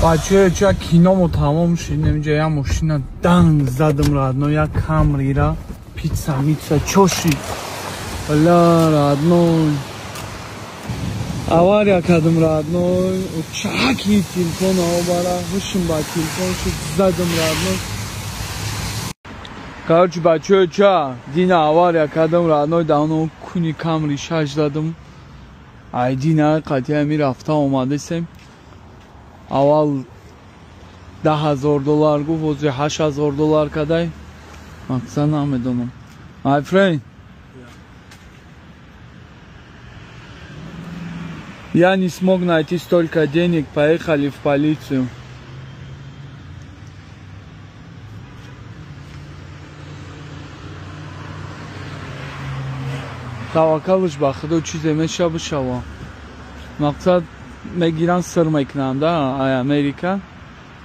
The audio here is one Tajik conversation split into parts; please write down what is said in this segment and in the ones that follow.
Бачаё, ча киномо тамом шид, инҷа як мошина данг задам, родной, як Камрира, пицца мица чоши. Бля, родной. Авария кардам, родной. Чаки телефон обара, ҳушм ба телефон шуд, задам, родной. Короче, бачаё, ча дина авария кардам, родной, давно куни Камри шаш задам. Ай дина қатъия ми рафта омадесем. Аввал $10,000 гуфт, ҳозир $8,000 кадай. Мақсад намедонам. My friend. Я не смог найти столько денег, поехали в полицию. Таваккалш ба худо, чизе меша бишава. Мақсад мегиран, сир мекунанд ай Америка.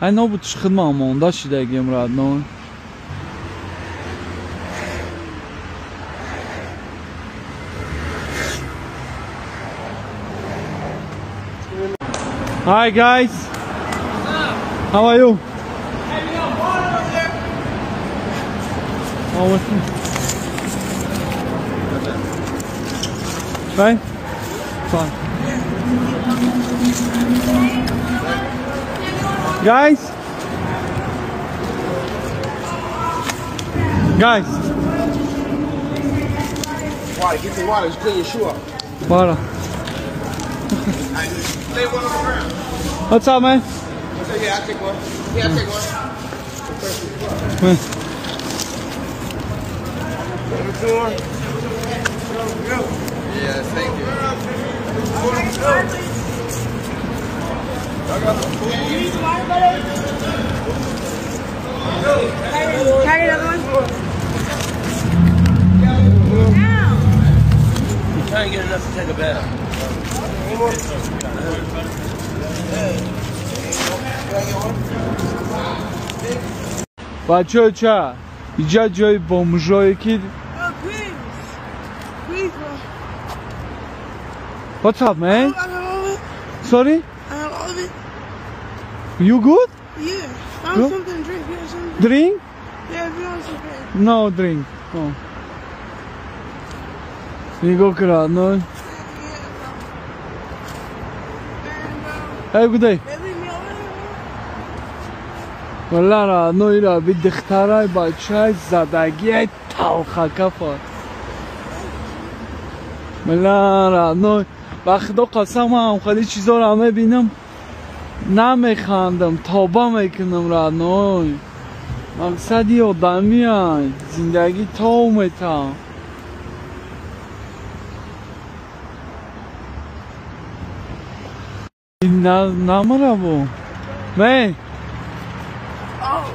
Ай нобудш хидма монда шидагим, родной. Hi guys. How are you? Hey, we got water over there. Oh, what's this? Fine? Fine. Guys? Guys. Water, get some water, just clean your shoe up. Water. Lay one on the ground. What's up, man? I said, yeah, I'll take one. Yeah, I'll take one. Yes, thank you. Carry another one. You're trying to get enough to take a bath. Бачаё, ча иҷа ҷои бомжое ки. What's up, man? Sorry? You good? Yeah. I want something to drink. You want something? Drink? Yeah, if you want something. No drink. No. Нигоҳ кун, родной. Have a good day. Валла, родной, ира би духтарай бачай задагиай талхакафа. Валла, родной, ба худо қасам, ман хеле чизоро мебинам, намехандам, тоба мекунам, родной. Мақсади одамиай, зиндагӣ тов метам. Намараву. Man. Oh.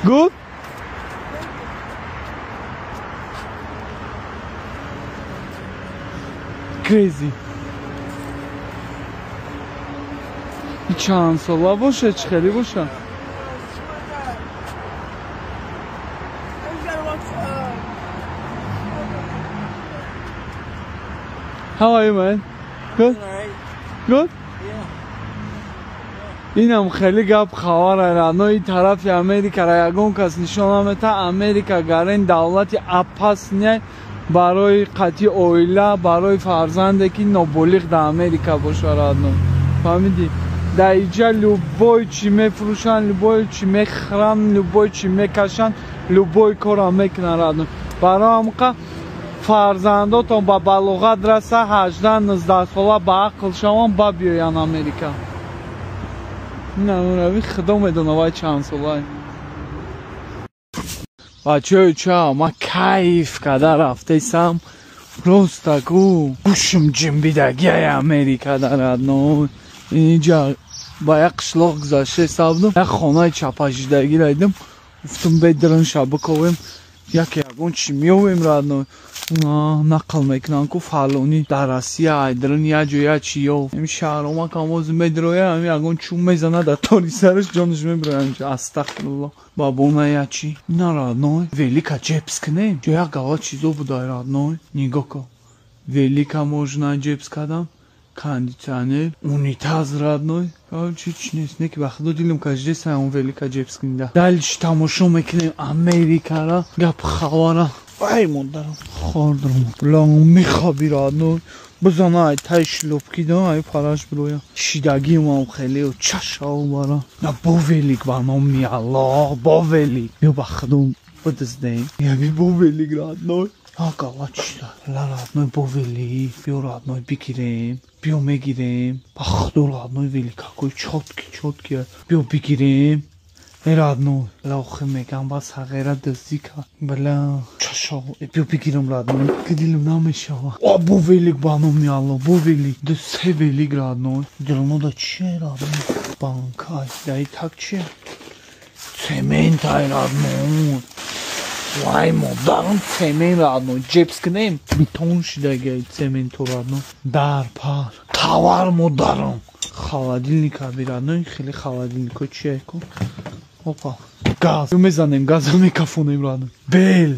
Good? Crazy. Чанд сола боша, чӣ хеле боша? How are you, man? Good? Good? Yeah. Инам хеле гап хабар, родной, и тарафи Америкара ягон кас нишон намета. Америка гарен давлати опасный барои қатъи оила, барои фарзанде ки ноболиғ дар Америка боша, родной. Фаҳмидӣ? Дар иҷа любой чӣ мефурӯшанд, любой чӣ мехӯранд, любой чӣ мекашанд, любой корро мекунанд, родной. Барои ҳамқа фарзандотон ба балоғат раса, 18-19 сола ба ақл шаванд, ба биёянд Америка. Нарави худо медона вай чанд солай. Бачаё, ча ма кайф када рафтесам, просто ку гӯшм ҷимбидагиай Америка дар, родной. Инҷа ба як қишлоқ гузашта сабдам, як хонаи чапашидагӣ дидам, гуфтам бедран шабаковем, як ягон чӣ меёвем, родной. Нақл мекунанд ку фалонӣ дар Россия айдрин як ҷо як чӣ ёфт. Ин шаҳромак ҳамоз медроя, ҳами ягон чӯб мезана дар тори сараш, ҷонаш мебироя. Астағфирулло. Бабона як чӣ. На, родной, велика ҷебс кунем. Ҷо як гала чизо будай, родной. Нигоҳ кун. Велика можно ҷебс кардам. Кондиционер, унитаз родной. Короче, ҳеч нест. Не ки ба худо дилам каждеса он велика ҷебскинда. Дальше тамошо мекунем Америкара. Гап хавара. Вай модарам. Хордром. Лан мехоби родной. Бизана ай тай шлопки да ай параш бироя. Шидагимам хеле чашав бара. На бо велик ба номи Аллоҳ, бо велик. Биё ба худо бидиздем. Яби бо велик родной. Ага, чида. Ла родной бо велик, биё родной бигирем. Биё мегирем. Ба худо родной велик какой чёткий, чёткий. Биё бигирем. Эй родной, лохи мегам бас ҳақира дуздӣ кард. Бля, чашо, биё бигирам родной. Ки дилам намешава. О, бо велик ба номи Аллоҳ, бо велик. Ду се велик родной. Дилнода чие родной? Банкай, дай так чие? Цемент ай родной. Вай модарам цемент родной. Ҷебс кунем? Бетон шидаги цементу родной. Дар пар. Товар модарам. Холодильник аби родной. Хеле холодильнико чие ку? Опа. Газ. Мезанем, газа мекафонем родной. Бел.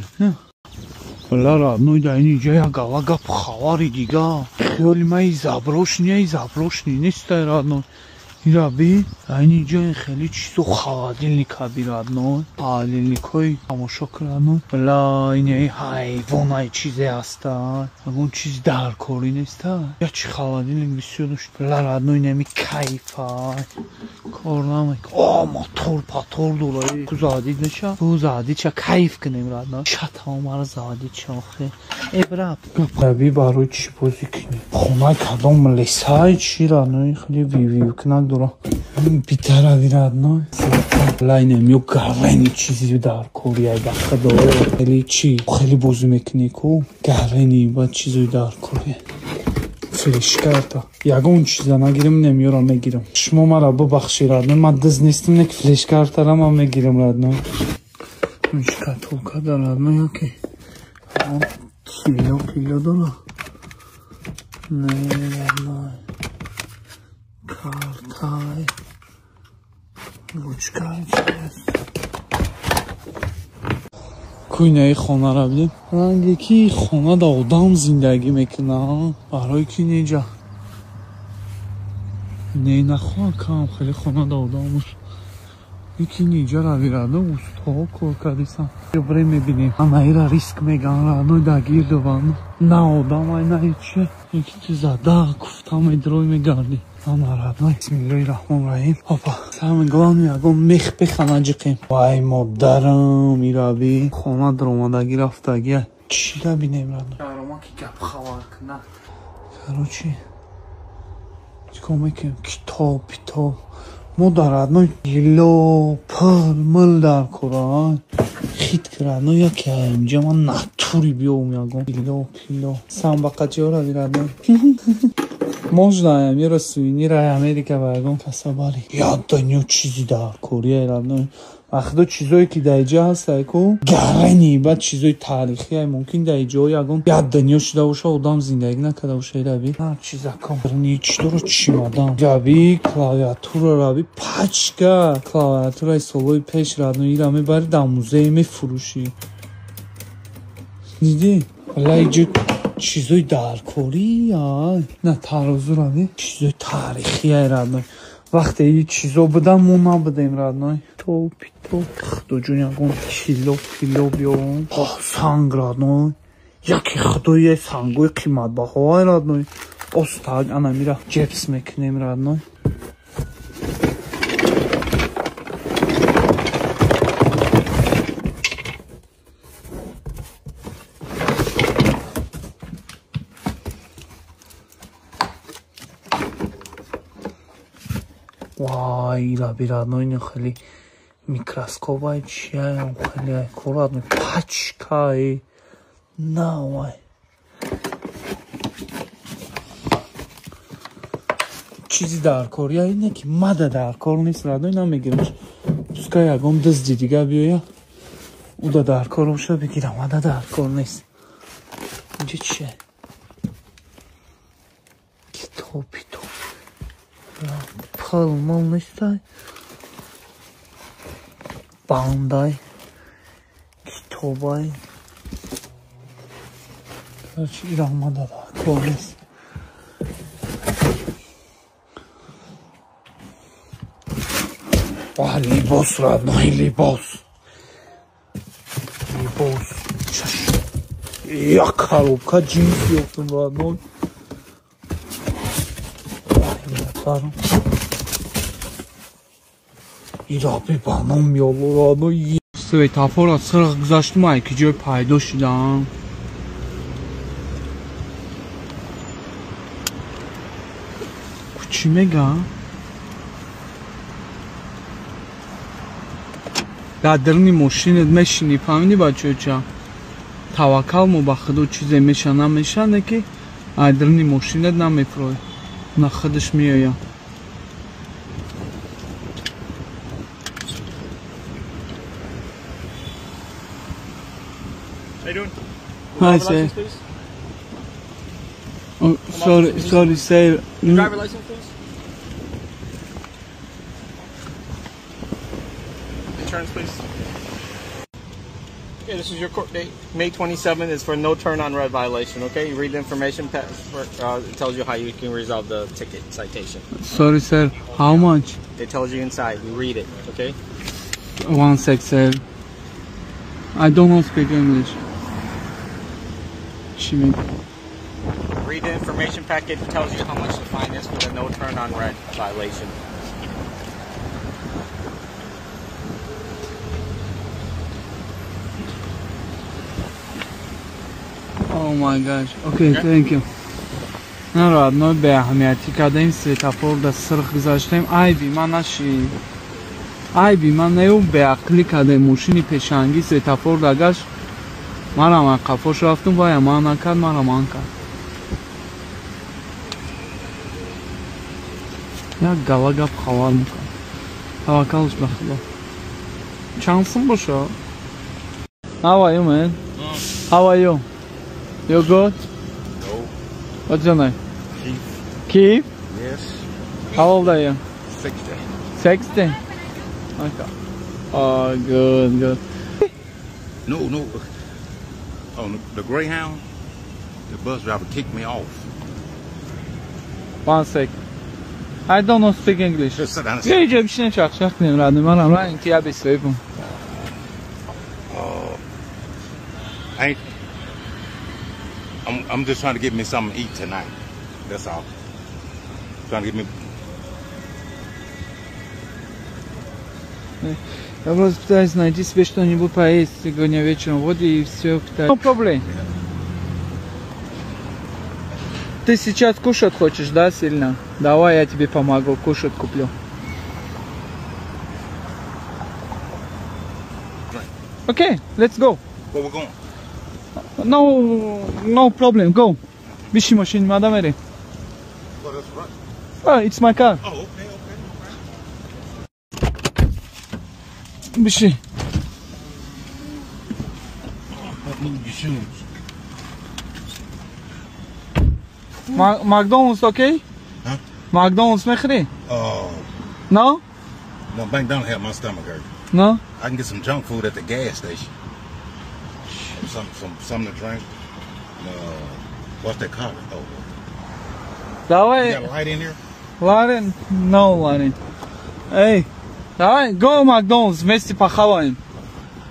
Ла родной да инҷа як гала гап хавари дига. Хиёли ма и заброшни, и заброшни нестай родной. Ираби, инҷа хеле чизо холодильник аби родной. Холодильникҳои тамошо кардам. Ла ин ҳайвонай чизе ҳаста. Ягон чиз даркорӣ неста. Я чи холодильник бисёр дошт. Ла родной нами кайфа. Кор намек. О, мотор патор дора. Ку заводид меша? Ку заводид ча кайф кунем родной. Чата мара заводид ча охе. Э брат. Раби барои чӣ бозӣ кунем? Хонаи кадом лесай чи родной? Хеле вивкунак дора. Битарави родной. Лайнем ё гарени чизи даркорӣ ай ба худо. Хеле чи? Хеле бозӣ мекунӣ ку? Гарени баъд чизои даркорӣ. Флешкарта. Ягон чиза нагирим, немёра мегирам. Шумо мара бубахшед родной. Ман дыз нестам, не ки флешкартара ман мегирам родной. Шкатулка дар родной яке. Кило пило дора. Не родной. Картай. Ручкай чист. Куйнаи хонара бинем. Ранге ки хона да одам зиндагӣ мекунад. Барои ки неҷа. Не нахоҳам кам хеле хона да одам. Яки неҷа рави радо устаҳо кор кардисам. Бре мебинем. Анаира риск меган радо дагирдуван. На одам ай на ҳечи. Яки ту зада куфта медрой мегардӣ. Ана родной. Бисмиллоҳи раҳмони раҳим. Опа. Самое главное, ягон мех пеха наҷиқем. Вай модарам ираби. Хона даромадагӣ рафтагӣ. Чида бинем родной? Дарома ки гап хабар кунад. Короче, чикор мекунем? Китоб, питоб. Мо дар родной гило, пул, мул дар кора. Хит ки родной яке инҷа ман натури биём ягон. Гило, пило. Самбақачиёра би родной. Можно я сувенир Америка ба ягон каса бари. Я дунё чизи даркорӣ родной. Вақто чизое ки дар иҷа ҳастай ку гарани баъд чизои таърихӣ ай мумкин дар иҷаҳо ягон як дунё шуда боша одам зиндагӣ накарда боша раби. Ҳар чиза кам. Чӣ дора чимодан. Раби клавиатура раби пачка. Клавиатураи солҳои пеш родной ира мебари дар музей мефурӯшӣ. Дидӣ? Валла иҷо чизои даркорӣ ай. На тарозу раби чизои таърихӣ ай родной. Вақте ин чизо будан мо набудем родной. То пито худоҷон ягон кило пило биём. Санг родной. Яке худои сангои қиматбаҳо ай родной. Остаг ана мира ҷебс мекунем родной. Вай, раби родной, ин хеле микроскоп ай чия, хеле кор родной, пачка ай. На вай. Чизи даркор, я ине ки мада даркор нест родной, намегирам. Пускай ягон дызди дига биёя. Уда даркор боша бигирам, мада даркор нест. Инҷа чие? Китоб, питоб. Пул мол нестай. Бандай. Китобай. Короче, ира мада даркор нест. Либос, родной, либос. Либос. Я коробка джинс ёфтум, родной. Ираби ба ном ёло, родной. Светофора сирх гузаштум, ай ки ҷой пайдо шудам. Чӣ мегам? Дар даруни мошинат мешинӣ, фаҳмидӣ бачаёча? Таваккал мо ба худо, чизе меша намеша, не ки ай даруни мошинат намефурой. На худаш меояд. How you doing? Hi, sir. Oh, sorry, sorry, sir. Driver license, please. Insurance, please. Okay, this is your court date. May 27th is for no turn on red violation. Okay, you read the information. It tells you how you can resolve the ticket citation. Sorry, sir. How much? It tells you inside. You read it. Okay. 1 sec, sir. I don't speak English. Read the information packet. It tells you how much the fine is for the no turn on red violation. Oh my gosh. Okay, thank you. На родной беаҳамиятӣ кардем, светофор да сирх гузаштем. Айби ман наши. Айби ман нею беақлӣ кардем. Мошини пешангӣ светофор да гашт. Манам аз қафош рафтум, вая ман накард, манам ман кард. Як гала гап хабар мекард. Таваккалш ба Худо. Чанд сум боша? How are you, man? How are you? You good? No. What's your name? Keith. Keith? Yes. How old are you? 60. 60? Okay. Oh, good, good. No, no. On the Greyhound, the bus driver kicked me off. 1 sec. I don't know speak English. Just sit down. یه اینجا بشینم چرخ چرخ کنیم راننده منم را اینکه یه بسوی. I'm just trying to get me something to eat tonight. That's all. Trying to get me. Я просто пытаюсь найти себе что-нибудь поесть сегодня вечером. Вот и все пытаюсь. No problem. Ты сейчас кушать хочешь, да, сильно? Давай я тебе помогу, кушать куплю. Okay, let's go. Where we going? No, no problem. Go. Биши машин, мадам Эри. Well, that's right. Oh, it's my car. Oh, okay, okay. Биши. Move your shoes. McDonald's, okay? Huh? McDonald's мехри? No? No, McDonald's have my stomach hurt. No? I can get some junk food at the gas station. Something to drink. What's that car? Oh. Давай. You got a light in here? Light? No light. Hey, давай, go McDonald's, вместе похаваем.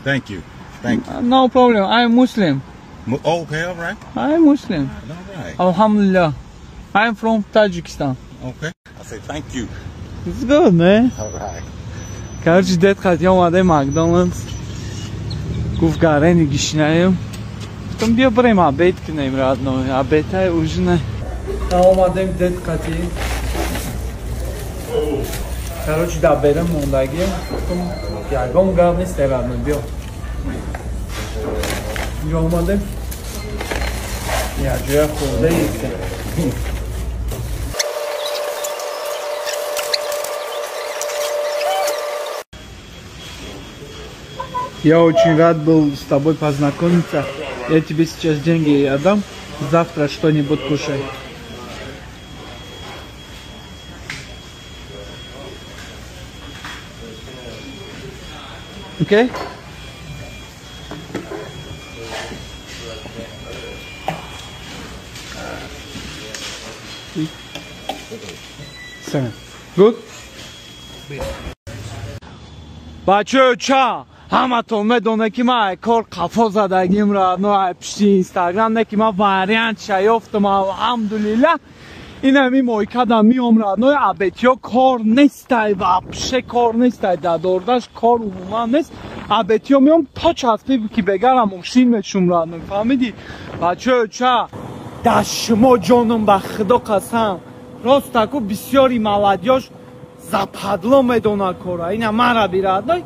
Thank you. Thank you. No problem. I'm Muslim. Okay, all right. I'm Muslim. All right. Alhamdulillah. I'm from Tajikistan. Okay. I say thank you. It's good, man. All right. Короче, дед хотел омаде Макдоналдс. Гуфт гарени гишнаем. Потом бия брем обед кунем, родной. Обедай, ужинай. Омадем дед қати. Короче, да берем мондаги. Потом ягон гап нест, родной, биё. Инҷо омадем. Як ҷоя хӯрда истем. Я очень рад был с тобой познакомиться. Я тебе сейчас деньги отдам. Завтра что-нибудь кушай. Окей? Seven. Good? Бачаё ча ҳаматон медонед ки ман кор қафо задагим родной, ай пишти Инстаграм не ки ман вариант шаёфтам, алҳамдулиллаҳ. Инами мойкада миом родной, абетиё кор нестай, вообще кор нестай, дадордаш кор умуман нест. Абетиё миом то часпи ки бегара мошин мешум родной, фаҳмидӣ? Бачаё ча дар шумо ҷонум ба худо қасам, рост таку бисёри молодёж западло медона кора. Ина мара би родной,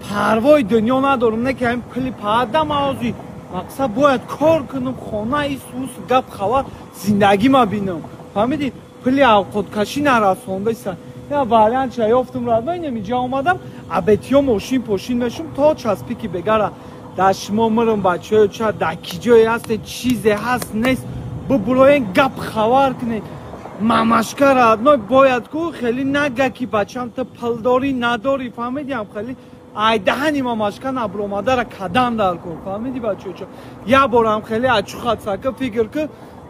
парвои дунё надорум, не ки ҳамин пули паадам ози мақсад бояд кор кунам, хона исус гап хабар зиндагима бинам, фаҳмидӣ? Пули авқоткашӣ нарасондаса. Я вариант ша ёфтум родной, инамиҷа омадам, абетиё мошин пошин мешум то часпи ки бегара дар шумо мирам. Бачаё ча дар ки ҷое ҳасте, чизе ҳаст нест, бубуроен гап хабар кунед. Мамашка родной бояд ку хеле нага ки бачам ту пулдорӣ надорӣ, фаҳмидӣ? Ҳам хеле ай даҳани мамашка набуромадара кадам дар кор, фаҳмидӣ бачаё ча? Як борам хеле ачухатсака фикр ки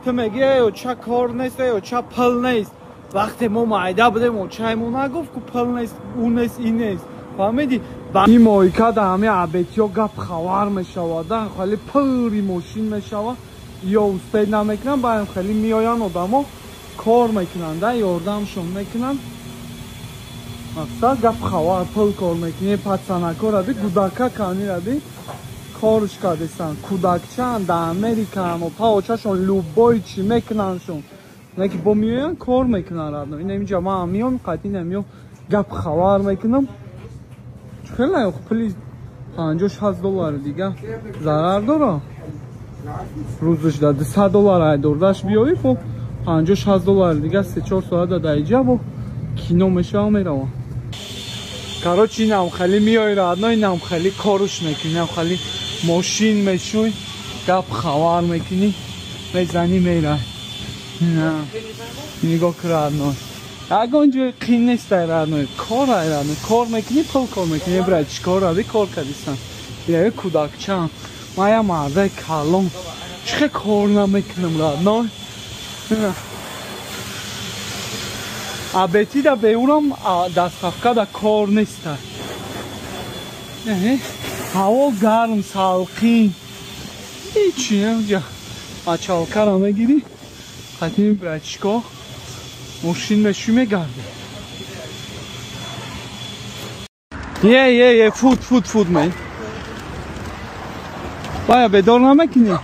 ту мегӣ эй оча кор нест, эй оча пул нест. Вақте мо майда будем очаи мо нагуфт ку пул нест, ӯ нест, ин нест, фаҳмидӣ? Ин мойка да ҳамаи абетиё гап хабар мешавад, хеле пури мошин мешавад, ё успед намекунанд, баъдам хеле меоянд одамо кор мекунанд, ёрдамшон мекунанд. Мақсад гап хабар пул кор мекунӣ, пацанакора би гудака канира би корш кардесан, кӯдакчаанд дар Америкаан, опа очашон любой чӣ мекунандшон, не ки бо меоянд кор мекунанд родной. Ина инҷа ман меом қатъи намеом гап хабар мекунам. Хеле пули 50-60 доллар дига зарар дора. Рӯзаш да 200 доллар айдордаш биёӣ, хоб 50-60 доллар дига 3-4 соат да иҷа бо кино мешава меравам. Короче, инам хеле меои родной, инам хеле коруш мекунӣ, инам хеле мошин мешӯй, гап хабар мекунӣ, мезанӣ мерай. Нигоҳ кун родной, ягон ҷои қин нестай родной, кор ай родной, кор мекунӣ, пул кор мекунӣ. Брат, чӣ кор рави кор кардисан? Яе кӯдакчаам, ман як мардаи калон, чӣ хел кор намекунам родной? Абети да беурам доставка да кор нестай. Ҳаво гарм, салқин, ҳечи ҷа мачалкара мегирӣ, қатъи братчико мошин мешӯй мегардӣ. Yeah, yeah, yeah, food, food, food, man. Бая бедор намекунӣ?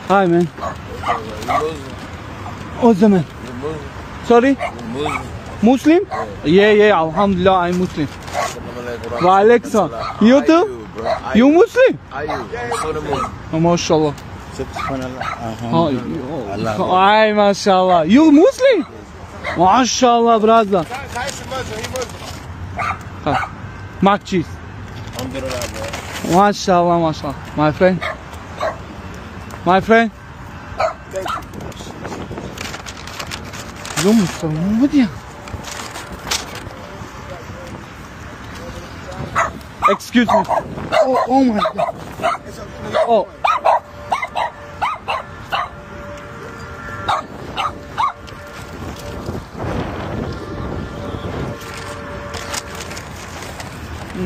Hi, man. What's man? Sorry? Muslim? Yeah, yeah, alhamdulillah, I'm Muslim. Wa alaikum salam. You too? You Muslim? Oh, mashallah. Ay, mashallah. You Muslim? Mashallah, brother. Mac cheese. Mashallah, mashallah. My friend. My friend. Ё мусулмон будия? Excuse me. Oh, oh my God. Oh.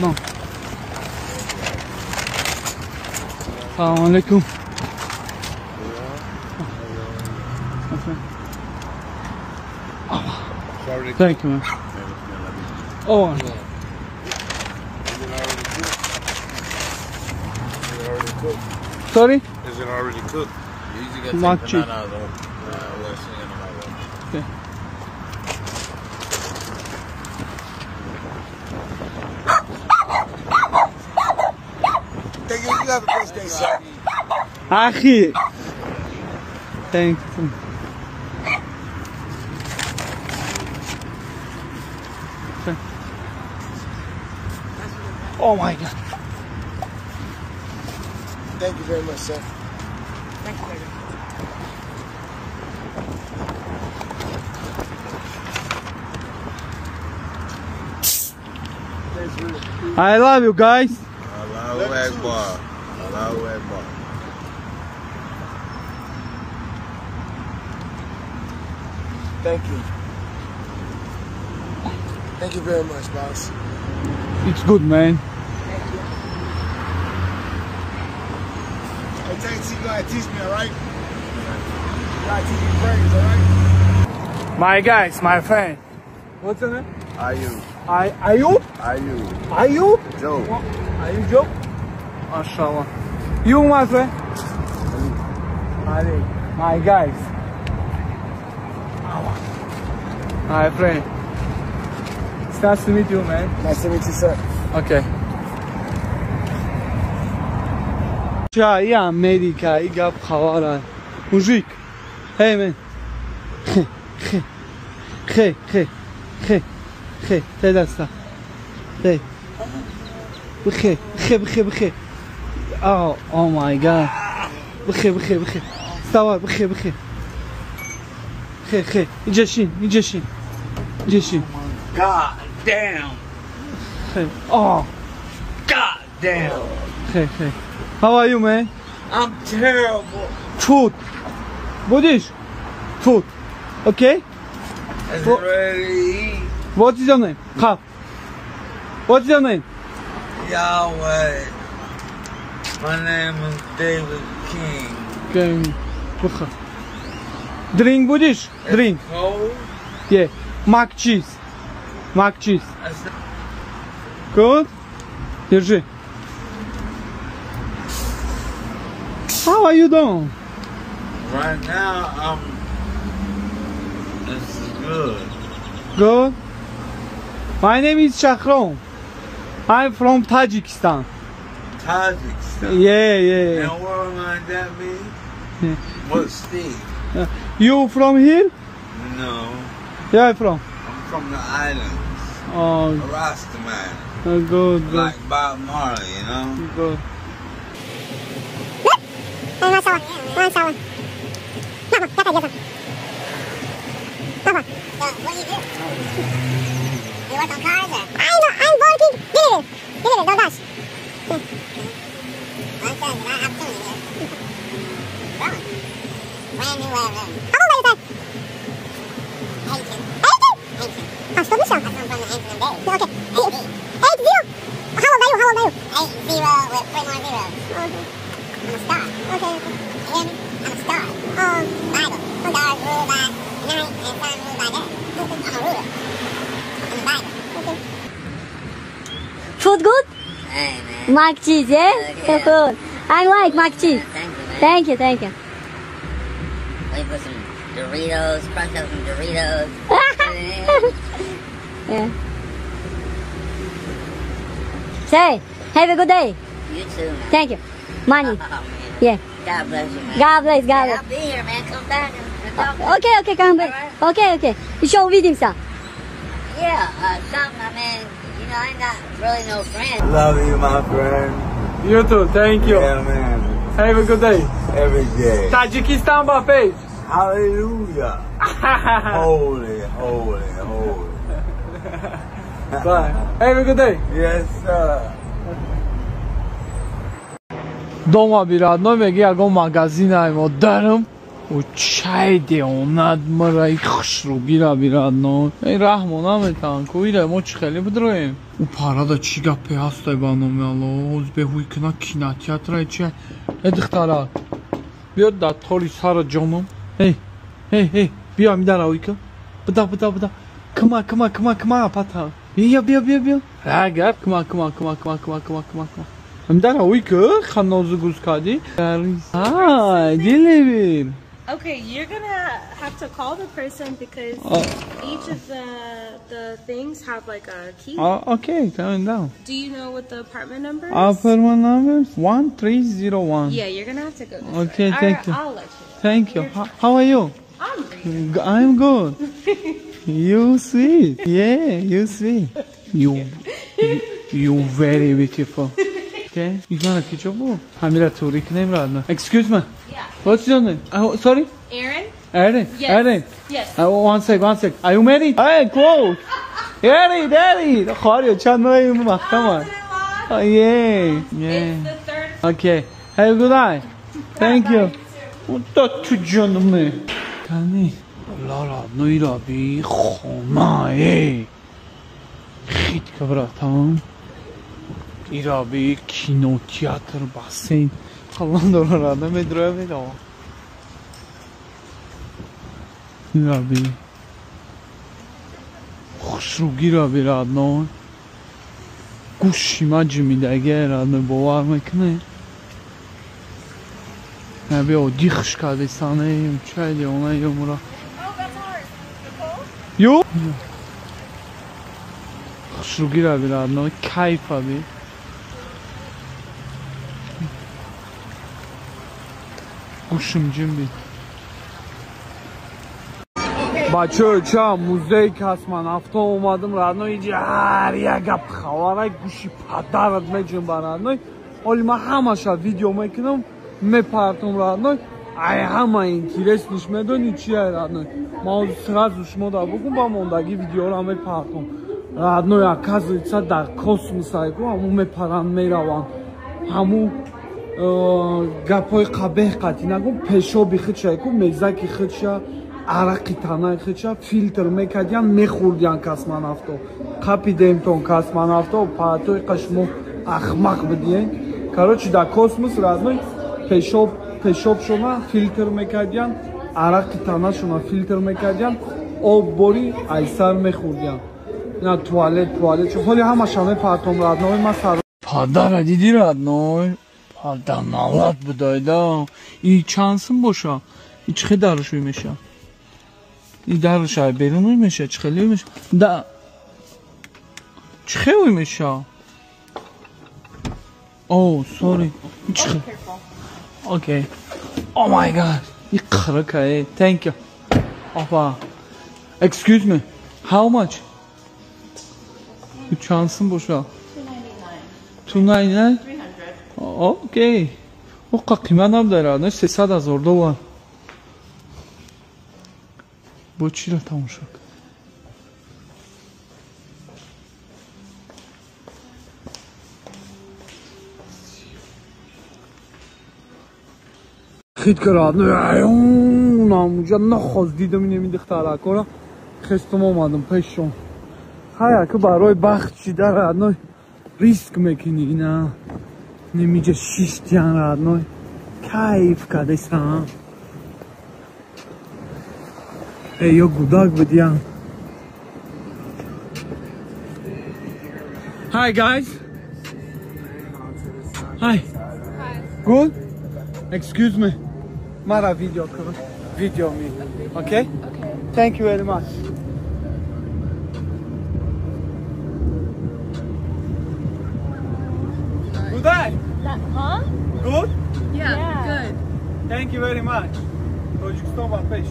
No. Assalamu alaikum. Thank you, man. Oh. Is it already cooked? Is it already cooked? Sorry? Is it already cooked? You usually get Mac cheese. Okay. Thank you. You have a blessed day, sir. Akhi. Thank you. Oh my God. Thank you very much, sir. Thank you. I love you guys. Allahu Akbar. Allahu Akbar. Thank you. Thank you very much, boss. It's good, man. Thank you. Hey, Tate, you gotta teach me, all right? You gotta teach me prayers, all right? My guys, my friend. What's your name? Ayub. Ayub? Ayub. Ayub? Joe. Ayub Joe? MashaAllah. You, my friend? Ali. My guys. My friend. It's nice to meet you, man. Nice to meet you, sir. Okay. Ча, и Америка, и гап хавара. Мужик. Hey, man. Хе, хе, хе, хе, хе, те даста. Hey. Бхе, бхе, бхе, бхе. Oh, oh my God. Бхе, бхе, бхе. Вставай, бхе, бхе. Хе, хе. Иди шин, иди шин. Иди шин. God damn. Hey. Oh. God damn. Hey, hey. How are you, man? I'm terrible. Food. Будешь? Food. Okay? It's ready to eat. What is your name? Khab. What is your name? Yahweh. My name is David King. King. Drink будешь? Drink. Cold? Yeah. Mac cheese. Mac cheese. Good? Держи. How are you doing? Right now, this is good. Good? My name is Shakhrom. I'm from Tajikistan. Tajikistan? Yeah, yeah. And where might that be? Yeah. What state? You from here? No. Where from? I'm from the islands. Oh. Rastaman. Oh, good, good. Like Bob Marley, you know? Good. So, what do you do? You work on cars or? I'm working delivery. Delivery, DoorDash. Yeah. Well, it says a lot of opportunity here. Growing. Brand new way of living. How old are you, sir? 18. 18? 18. А что вышел? I come from the ancient of days. Okay. 80. 80? How old are you? How old are you? 80 with 3 more zeros. Okay. I'm a star. Okay, okay. You hear me? I'm a star. Bible. Okay. Stars rule by night and sun rule by day. Okay. I'm a ruler. In the Bible. Okay. Food good? Hey, man. Mac cheese, yeah? Yeah. Food. I like mac cheese. Thank you, man. Thank you, thank you. We put some Doritos, crunch up some Doritos. Yeah. Say, have a good day. You too, man. Thank you. Money. Oh, man. Yeah. God bless you, man. God bless, God Hey, bless. I'll be here, man. Come back and talk. Okay, okay, come back. Okay, okay. Еще увидимся. Yeah, something, I mean, you know, I ain't got really no friends. Love you, my friend. You too, thank you. Yeah, man. Have a good day. Every day. Tajikistan buffet. Hallelujah. Holy, holy, holy. Bye. Have a good day. Yes, sir. Дома бирадно меги ягон магазин мо дарам у чай деонад мара и хушрӯгира бирадно. Эй раҳмо наметан ку ира мо чӣ хеле бидроем. У парада чӣ гапе ҳастай ба номи Алло, ҳоз беҳуй кина кинотеатра чи. Э духтара, биё дар тори сара ҷоном. Эй, эй, эй, биё ами дара уйка. Буда, буда, буда. Кма, кма, кма, кма, пата. Биё, биё, биё, биё. Агар кма, кма, кма, кма, кма, кма, кма, кма. Ами дара уйка, ханозу гуз кардӣ. Ай, deliver. Okay, you're gonna have to call the person because each of the things have like a key. Okay, coming down. Do you know what the apartment number is? Apartment number 1301. Yeah, you're gonna have to go this Okay, way. thank you. I'll let you know. Thank you. How are you? I'm great. I'm good. You sweet. Yeah, you sweet. You very beautiful. Okay, you gonna ketchup? Hamira Turik name radno. Excuse me. Yeah. What's your name? Sorry? Aaron? Aaron? Yes. Aaron? Yes. One sec, one sec. Are you married? Hey, close. Aaron, Daddy. Khari, chan mahkama. Oh, yeah. Yeah. It's the third. Okay. Have a good night. Thank you. What to join me? Kani. Lara, no ira bi khona, eh. Хитка, братан. Ираби, кинотеатр, бассейн. Қалан дора рада медроя медава. Ираби. Хушруги раби родной. Гӯши ма ҷимидаги родной, бовар мекунӣ? Наби оддӣ хуш кардесане, чай девона ёмура. Ё? Хушруги раби родной, кайф аби. Гӯшим ҷимби. Бачаҳо, ча музей космонавто омадам родной, иҷа ҳар як гап хабарай гӯши падарат меҷунба родной. Оли ман ҳамаша видео мекунам, мепартом родной. Ай ҳама интересниш медони чия родной. Ман сразу шумо да бугум ба мондагӣ видеоро мепартом. Родной, оказывается, дар космос айку ҳаму мепаранд мераванд. Ҳаму гапҳои қабеҳ қатъӣ нагум, пешоби худша айку, мезаки худша, арақи танаи худша филтр мекардиян, мехӯрдиян космонавто. Қапидемтон космонавто, паатои қа шумо ахмақ бидиен. Короче, дар космос родной пешобшона филтр мекардиян, арақи танашона филтр мекардиян, об бори айсар мехӯрдиян. Ина туалет, туалет. Ҳоли ҳамаша мепартом родной, ма сар. Падара диди родной? Падар налат будайда. И чанд сум боша? И чӣ хел дарш ӯй меша? И дарш ай берун ӯй меша? Чӣ хел ӯй меша? Да. Чӣ хел ӯй меша? О, sorry. Чӣ хел? Okay. Oh my god. И қирика, э. Thank you. Опа. Excuse me. How much? Чанд сум боша? 299. Окей. Оқа қимат набудара, не 300 ҳазор доллар. Бо чиро тамошо кун? Хит кард, намуҷа нахост дидам инами духтаракора, хестум омадам пешшон. Ҳая ки барои бахт шида родной риск мекунӣ ина. Немиҷа шиштиян родной. Кайф кардесан. Эй, ё гудак бидиян. Hi guys. Hi. Hi. Good? Excuse me. Mara video video me. Okay? Okay. Thank you very much. Good day. Huh? Good? Yeah, good. Thank you very much. Тоҷикистон ба пеш.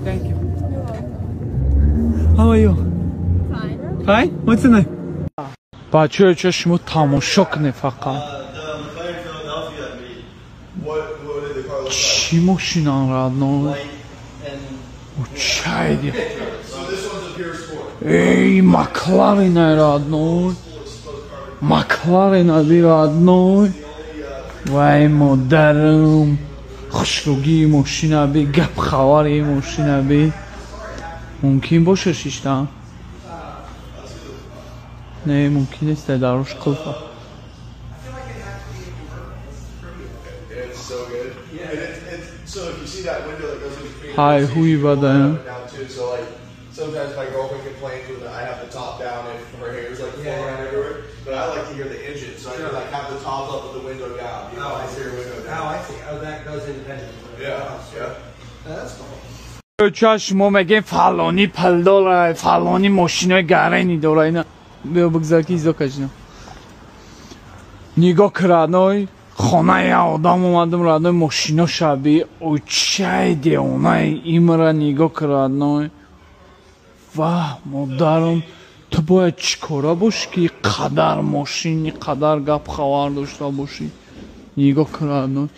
Thank you. You're welcome. How are you? Fine. Fine? What's your name? бачаҳо, ча шумо тамошо кунед фақат. Чӣ мошинан родной? Чайди. Эй, Макларен родной. Макларен аби родной. Вай модарам. Хушругии мошина би, гап хабари мошина би. Мумкин боша шиштан? Не, мумкин нест, даруш қулфа. Ҳай ҳуи бадаям. Sometimes my girlfriend complains when I have the top down if her hair is like flowing around everywhere. But I like to hear the engine, so I can like have the top up with the window down. You know, I hear window down. Oh, I see. Oh, that goes independently. Yeah, yeah. That's cool. Чаш мо мегем фалони пул дора, фалони мошинои гарени дора. Ина биё бигзар ки изо кашина. Нигоҳ крадной хонаи одам омадам родной, мошино шаби очай девонаи имра нигоҳ крадной. Ваҳ модарам, ту бояд чӣ кора бошӣ ки қадар мошин, қадар гап хабар дошта бошӣ. Нигоҳ крадной.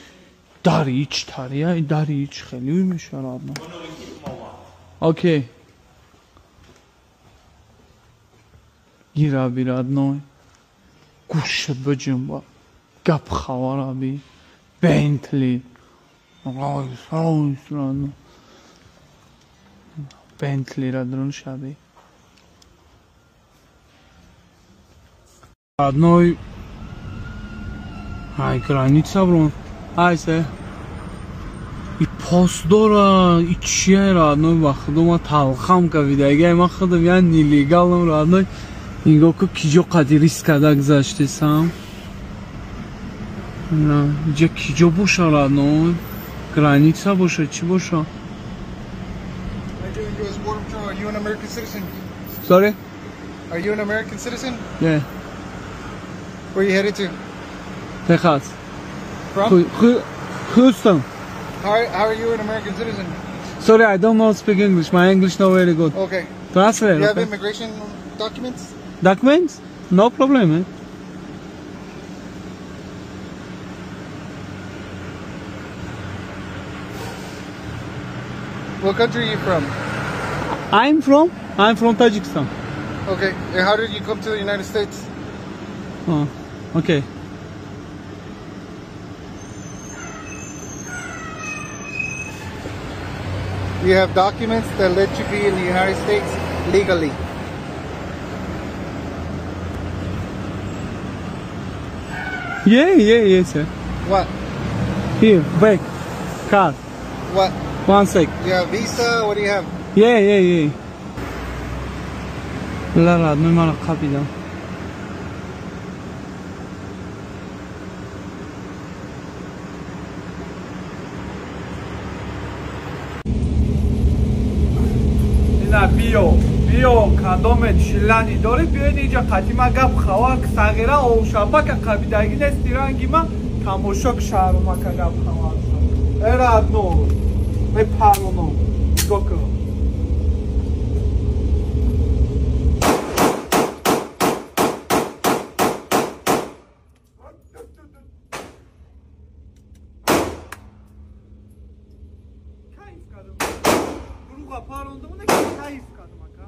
Дари ич тария, дари ич хеле ӯй меша родной. Окей. Гираби родной. Гӯшат биҷунба. Гап хабараби. Бентли. Ройс, Ройс родной. Бентли ра дрон шаби. Родной. Ай, граница, бро. Ай, се. И посдора, и чия, родной, ба худо ма талхам кавидагай, ма худам я нелегалам, родной. Нигоҳ ку киҷо қади риск карда гузаштесам. Иҷа киҷо боша, родной? Граница боша, чӣ боша? Are you an American citizen? Sorry? Are you an American citizen? Yeah. Where are you headed to? Texas. From? Houston. How are you an American citizen? Sorry, I don't know speak English. My English not very good. Okay. Translate. You have okay. Immigration documents? Documents? No problem, man. What country are you from? I'm from Tajikistan. Okay. And how did you come to the United States? Oh, okay. You have documents that let you be in the United States legally. Yeah, sir. What? Here, back. Card. What? 1 sec. You have visa? What do you have? Yeah. لا родной мара қапидам. Ина биё кадоме чилани дорӣ биёед инҷа қатима гап хавак сағира овшапака қабидаги нести ранги ма тамошо к шаҳрумака гап хавак. Э родной, мепаронам. Нигоҳ кун. Кайф кардам. Дуруға парондам, не кайф кардам ака.